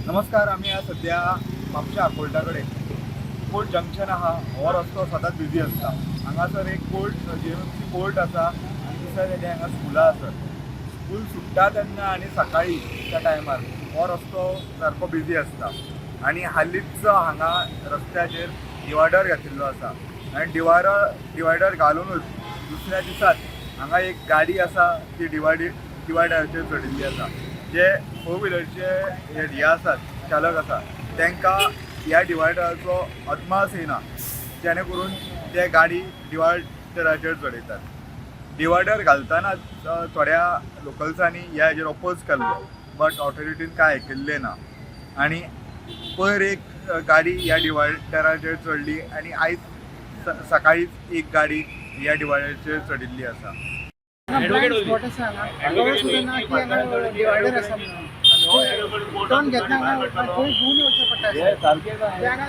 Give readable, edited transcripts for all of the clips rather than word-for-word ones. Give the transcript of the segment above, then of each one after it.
नमस्कार. आमी आज सद्या म्हापशा आकोल्टा कडेन कोर्ट जंक्शन आहा. हो रस्तो सदांच बिजी आसता. हांगासर एक कोर्ट, जीएमएमसी कोर्ट आसा आनी दुसऱ्या सायडीन हांगा स्कुलां आसात. स्कूल सुट्टा तेन्ना आनी सकाळी त्या टायमार हो रस्तो सारको बिजी आसता आनी हालींच हांगा रस्त्याचेर डिवायडर घातिल्लो आसा आनी डिवायडर घालुनूच दुसऱ्या दिसाच हांगा एक गाडी आसा, ती डिवायडराचेर चडिल्ली आसा. जे फोर व्हिलरचे हे आसात, चालक आसा, तांकां ह्या डिवायडराचो अदमास येना, जेणे करून ते गाडी डिवायडराचेर चडयतात. डिवायडर घालतानाच थोड्या लोकल्सांनी ह्या हेजेर अपोज केल्लो, बट ऑथॉरिटीन कांय आयकिल्लें ना आनी पयर एक गाडी ह्या डिवायडराचेर चडली आनी आयज सकाळीच एक गाडी ह्या डिवायडराचेर चडिल्ली आसा. ब्लायंड स्पॉट आसा हांगा. कळूंक सुद्दां ना की हांगा डिवायडर आसा म्हणून. टर्न घेतना हांगा खंय घुंवून वचचें पडटा अशें. ते हांगा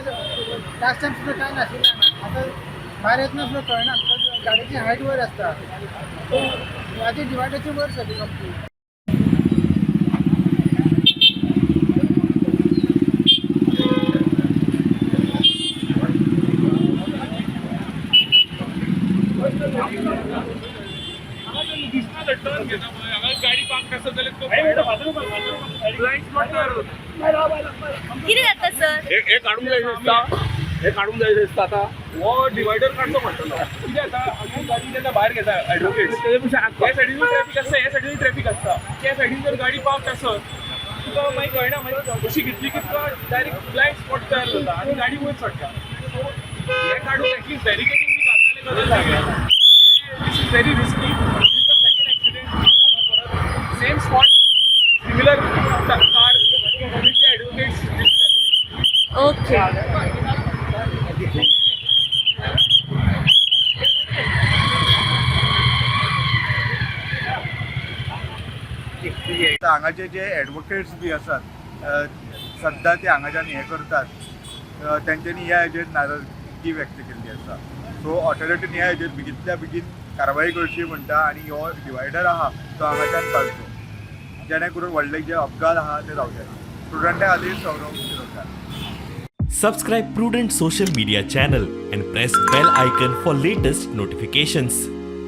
लास्ट टायम सुद्दां कांय नाशिल्लें हांगा. आतां भायर येतना सुद्दां कळना, because गाडयेची हायट वयर आसता. सो आतां डिवायडरचे वयर सरली सामकी. दिसना, टर्न घेता पळय हांगा गाडी पार्क आसत जाल्यार ब्लायंड स्पॉट तयार जाता. कितें जाता सर? हे हे काडूंक जाय दिसता, हे काडूंक जाय दिसता. आतां हो डिवायडर काडचो पडटलो. कितें जाता, हांगा गाडी जेन्ना भायर घेता एडवोकेट, तेजे पेक्षा ह्या सायडीनूय ट्रॅफिक आसता, ह्या सायडीनूय ट्रॅफिक आसता. त्या सायडीन जर गाडी पार्क आसत, तुका मागीर कळना. मागीर अशी घेतली की तुका डायरेक्ट ब्लायंड स्पॉट तयार जाता आनी गाडी वयर चडटा. सो हे काडून एटलीस्ट बॅरिकेडींग बी घालताले गजाल वेगळी. This is very risky. This the second accident. आतां परत same spot, similar car with advocates. Okay. आतां हांगाचे जे एडवोकेट्स बी आसात, सद्दां ते हांगाच्यान हें करतात, तेंच्यांनी ह्या हेजेर नाराजगी व्यक्त केल्ली आसा. सो ऑथॉरिटीन ह्या हेजेर बेगींतल्या बेगीन कारवाई करची म्हणटा आनी हो डिवायडर आहा तो हांगाच्यान काडचो, जेणे करून व्हडले जे अपघात आहा ते जावचे ना. स्टुडंटा खातीर Sourav Shirodkar. Subscribe Prudent Social Media channel and press bell icon for latest notifications.